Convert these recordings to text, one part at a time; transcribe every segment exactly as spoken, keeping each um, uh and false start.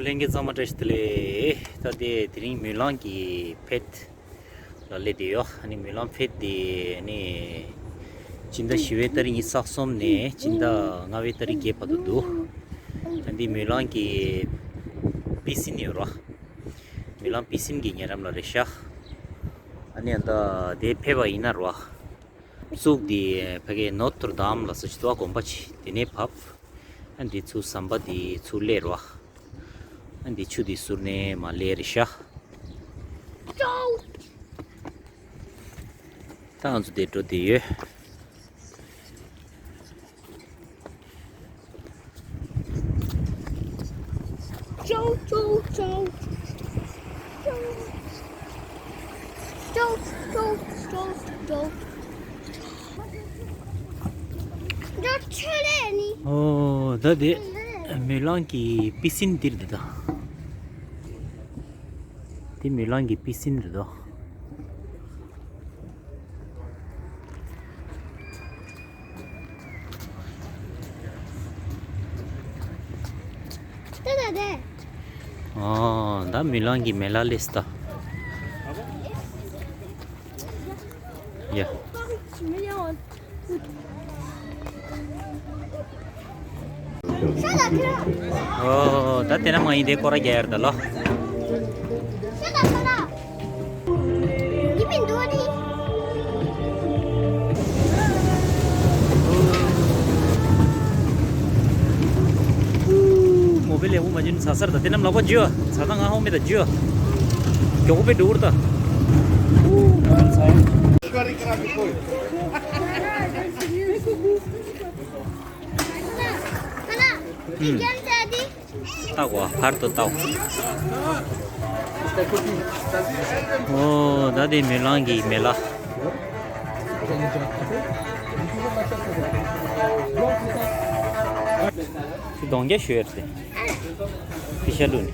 ལྷན་རྒྱས་ཚང་མ་བཀྲ་ཤིས་བདེ་ལེགས། ད་ལྟ་དེ་རིང་མུན་ལམ་གྱི་ཕེད་ལ་སླེབས་བསྡད་ཡོད། ཨ་ནི་མུན་ལམ་ཕེད་དེ་ནི་སྤྱི་ཟླ་བཞི་པའི་ཏ་རིག་ཉི་ཤུ་རྩ་གསུམ་ནས་སྤྱི་ཟླ་ལྔ་པའི་ཏ་རིག་བརྒྱད་བར་དུ་འདུག་ཨ་འདི་མུན་ལམ་གྱི་པི་སིན་ཡོད་ར། མུན་ལམ་པི་སིན་གྱི་ཉེ་འགྲམ་ལ་རེད་ཤག་ཨ་ནི་ད་དེ་ཕེབས་པ་ཡིན་ན་ར། གཙུག་དེ་ཕ་གི་ནོ་ཏར་དམ་ལ་སོགས་ཅིག་ཏུ་བ་དགོན་པ་ཆེ་དེ་ནས་བབས། ཨ་འདི་ཚུར་ཟམ་པ་དེ་ཚུར་སླེབས་ར། ཨ་འདི་ཆུ་དེ་ཟུར་ནས་མར་སླེབས་རེད་ཤག་ད་ང་ཚོ་དེ་འགྲོ་དེ་ཡོད། ཅོ་ཅོ་ཅོ། ཅོ་ཅོ་ཅོ་ཅོ། ཅོ་ཆེ་ལེ་ནི། ཨོ་ད་དེ་མུན་ལམ་གྱི་པི་སིན་འདིར་འདུག་ད། དེ་མུན་ལམ་གྱི་པི་སིན་རེད་དོ། ད་ད་དེ། ཨོ་ད་མུན་ལམ་གྱི་མེ་ལ་སླེབས་ད། ཡ། ཨོ་ད་དེ་ན་མ་ཡིན་དེ་སྐོར་ར་རྒྱག་ཡར་ད་ལོ། མོ་བེ་ལེ་འུ་མ་ཇུན་ས་སར་ད་དེ་ནམ་ལག་པ་ཇུ་ས་ད་ང་ཧོ་མེ་ད་ཇུ་གྱོག་པེ་འགྲོ་ད། ཨུ། ཨུ། ལྟ་གོ་བར་དུ་ལྟ་གོ། ཨོ་ད་དེ་མེ་ལང་གི་མེ་ལ། ཁྱི་གདོང་རྒྱ་ཞོལ་ཏེ། ཁྱི་ཤ་ལུ་ནི།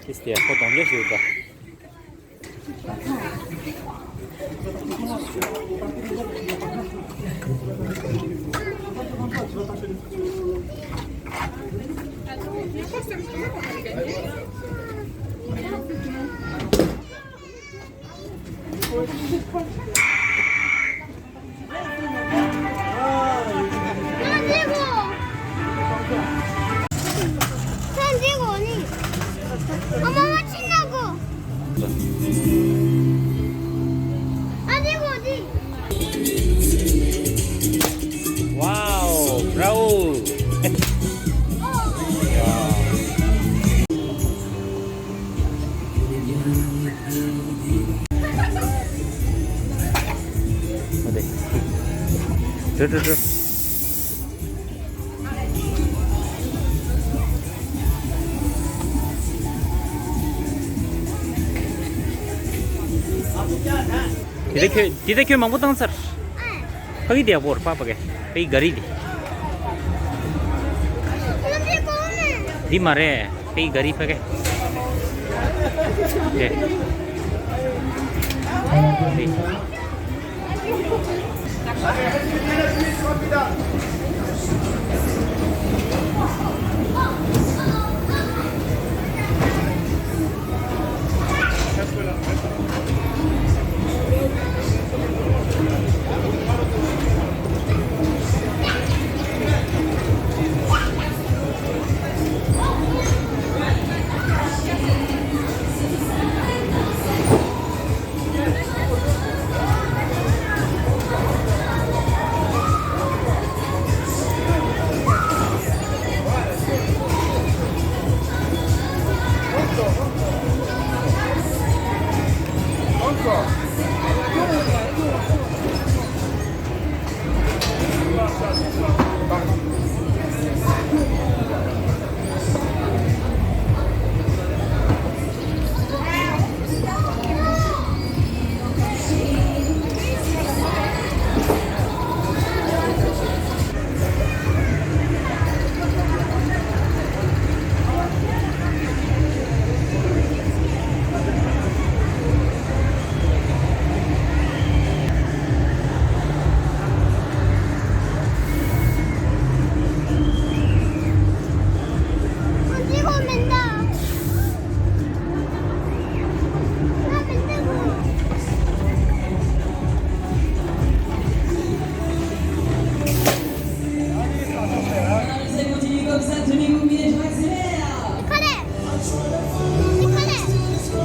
ཁྱི་སྟེ་ཁོ་གདོང་རྒྱ་ཞོལ་ད། Wow, bravo. དེ་ད་ཁྱོད་དེ་ད་ཁྱོད་མང་པོ་བཏང་ཚར། ཕ་གི་དེ་ཡག་པོ་རེད་པ། ཕ་གི་ཕ་གི་ག་རི་དེ། འདི་མ་རེད། ཕ་གི་ག་རི་ཕ་གི། དེ། དེ།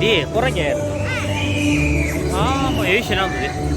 ཨེ། སྐོར་ར་རྒྱག་ཡ་རེད། ཨ་མ་ཡོད་ཤེས་རང་འདུག་རེད།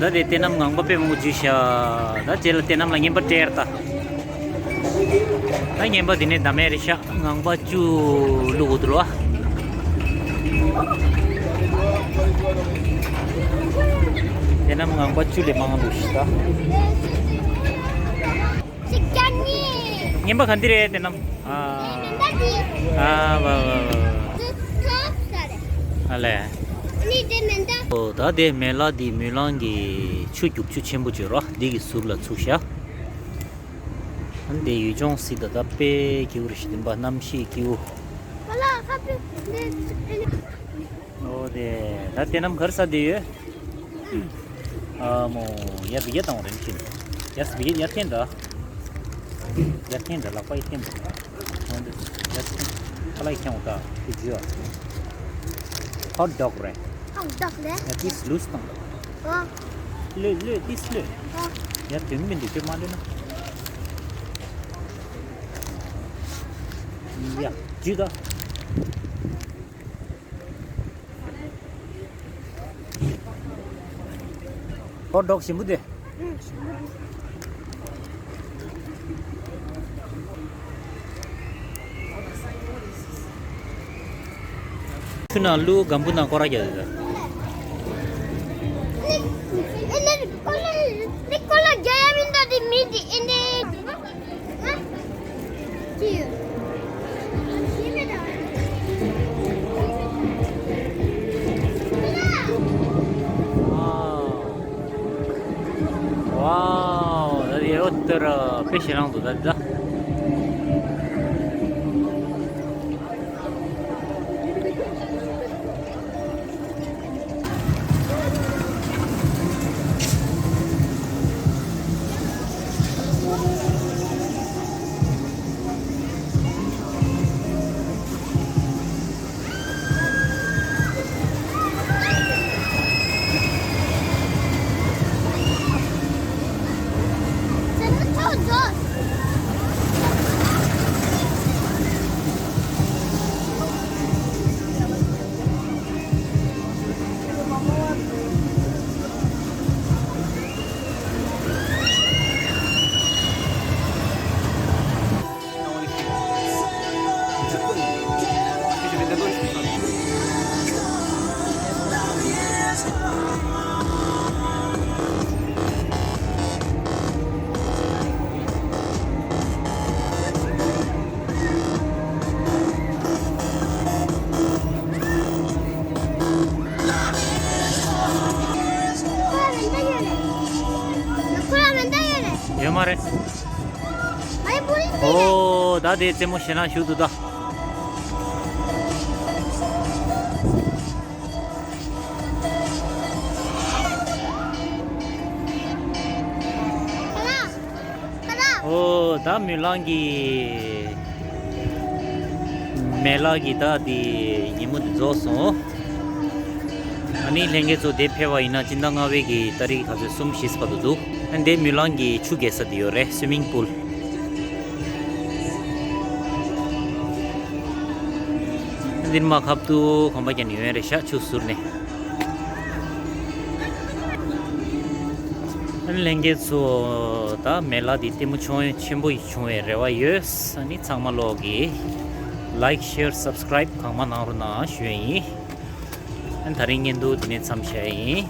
ད་དེ་བསོད་ནམས་ངང་པ་དཔེ་མང་པོ་འཇུས་ཤག་ད་རྗེས་ལ་བསོད་ནམས་ལ་རྔན་པ་སྤྲད་ད། ད་རྔན་པ་དེ་ནས་ད་མེད་རེད་ཤག་ངང་པ་བཅུ་བླུག་དགོས་འདུག་ར། བསོད་ནམས་ངང་པ་བཅུ་ལས་མང་འདུག་ཤག་ད། གཅིག་རྐྱང་གཉིས། རྔན་པ་ག་འདི་རེད་བསོད་ནམས། ཨ། མེ་མདའ་འདི། ཨ་བ་བ་བ། འདི་ཐོབ་ས་རེད། ཨ་ལས། ནི་འདི་མེ་མདའ། ཨོ་ད་དེ་མེ་ལ་འདི་མུན་གླང་གི་ཆུ་རྒྱུག་ཆུ་ཆེན་པོ་བརྗོད་རོགས་འདི་གི་ཟུར་ལ་ཚུགས་ཤག་ཨ་འདི་ཡུལ་ལྗོངས་སྲིད་ད་ད་དཔེ་སྐྱིད་པོ་རེད་ཤག་བདེན་པ་གནམ་གཤིས་སྐྱིད་པོ། ཨ་ལ་ཁ་པི་འདི། ཨོ་དེ་ད་བསོད་ནམས་ག་རེ་ཟ་བསྡད་ཡོད། ཨ་མོ། ཡ་བི་ཡ་དང་རིན་ཆེན། ཡ་བི་ཡ་ཡ་ཐེན་ད། ཡ་ཐེན་ད་ལག་པ་ཡ་ཐེན་ད། ཡ་ཐེན། ཁ་ལག་ཡ་ཁྱང་ད་ཁུ་ཇུ། ཧོ་ཊི་ཌོག་རེད། ཧོ་ཊི་ཌོག་རེད། ཡ་ཏིས་ལུས་དང་། ཨ། ལོས་ལོས་ཏིས་ལོས། ཨ། ཡ་དུང་མི་འདུག་ཅོ་མ་ལོས་ན། ཡ་ཇུ་ད། ཧོ་ཊི་ཌོག་ཞིམ་པོ་དེ། ཆུ་ནང་བླུགས་སྒམ་བུ་ནང་སྐོར་ར་རྒྱག་ཡོད། ཝའོ། ད་དེ་ཨོ་ཏི་ར་དཔེ་ཞེ་རང་འདུག་ད་དེ་ད། ཡོད་མ་རེད། ཨོ་ད་དེ་རྩེད་མོ་ཞེ་ན་ཞུགས་འདུག་ད། ཨོ་ད་མུན་གླང་གི་མེ་ལ་གི་ད་དེ་ཉིན་མོ་དེ་རྫོགས་སོང་། ཨ་ནི་ལྷན་རྒྱས་ཚོ་དེ་ཕེབས་པ་ཡིན་ན་སྤྱི་ཟླ་ལྔ་པའི་གི་ཏ་རིག་ག་ཚོད་གསུམ་བཞི་བར་དུ་འདུག་ཨ་འདི་མུན་གླང་གི་ཆུ་རྒྱས་ས་དེ་ཡོད་རེད། སུའི་མིང་པུལ། འདིར་མ་ཁབ་ཏུ་གོམ་པ་རྒྱག་ནས་ཡོང་ཡ་རེད་ཤག་ཆུ་ཟུར་ནས། ཨ་ནི་ལྷན་རྒྱས་ཚོ་ད་མེ་ལ་འདི་ལྟད་མོ་བྱུང་ཆེན་པོ་བྱུང་བའི་རེ་བ་ཡོད། ཨ་ནི་ཚང་མ་ལོག་གི་ལའིཀ་ཤེར་སབ་སི་ཀ་རའིབ་གང་མང་གནང་རོགས་གནང་ཞུ་ཡ་ཡིན། ཨ་ནི་ད་རིང་བརྙན་ཐུང་འདི་ནས་མཚམས་བཞག་ཡ་ཡིན།